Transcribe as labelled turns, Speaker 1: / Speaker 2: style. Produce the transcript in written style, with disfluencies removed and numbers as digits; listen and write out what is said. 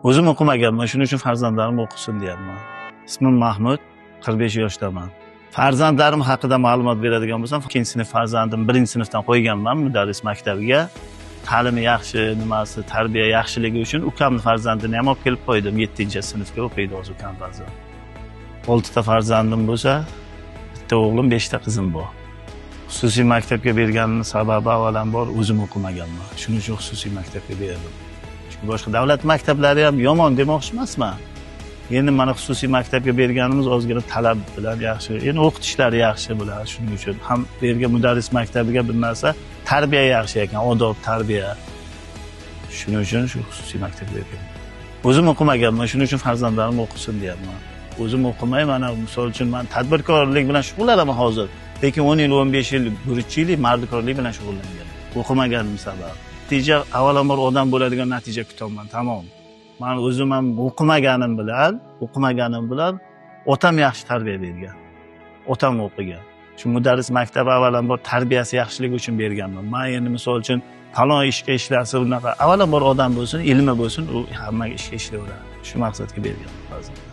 Speaker 1: O'zim o'qimaganman, shuning uchun farzandlarim o'qisin deyapman. Ismim Mahmud, 45 yoshdaman. Farzandlarim haqida ma'lumot beradigan bo'lsam, ikkinchi sinf farzandim birinchi sinfdan qo'yganman mudarris maktabiga. Ta'limi yaxshi, nimasi, tarbiya yaxshiligi uchun ukamni farzandini ham olib kelib qo'ydim. 7-sinfga o'qiydi hozir ukam farzand. 6 ta farzandim bo'lsa, bitta o'g'lim, 5 ta qizim bor. Xususiy maktabga berganimni sababi avvalambor o'zim o'qimaganman. Shuning uchun xususiy maktabga berdim. Chunki boshqa davlat maktablari ham yomon demoqchi emasman. Endi mana xususiy maktabga berganimiz ozgina talab bilan yaxshi. Endi o'qitishlari yaxshi bular, shuning uchun ham bu yerga mudarris maktabiga bir narsa tarbiya yaxshi ekan, odob, tarbiya. Shuning uchun shu xususiy maktabga bergan. O'zim o'qimaganman, shuning uchun farzandlarim o'qisin deyapman. O'zim o'qimay, mana misol uchun men tadbirkorlik bilan shug'ullanaman hozir. Lekin 10 yil, 15 yil guruchchilik, mardikorlik bilan shug'ullangan. O'qimaganim sabab. Natija avvalambor odam bo'ladigan natija kutaman, tamom. Men o'zim ham o'qimaganim bilan otam yaxshi tarbiya bergan. Otam o'qigan. Shu mudarris maktabi avvalambor tarbiyasi yaxshiligi uchun berganman. Men endi misol uchun falon ishga ishlasa unaqa avvalambor odam bo'lsin, ilmi bo'lsin, u hamma ishga ishlayveradi. Shu maqsadga berganman farzandlarni.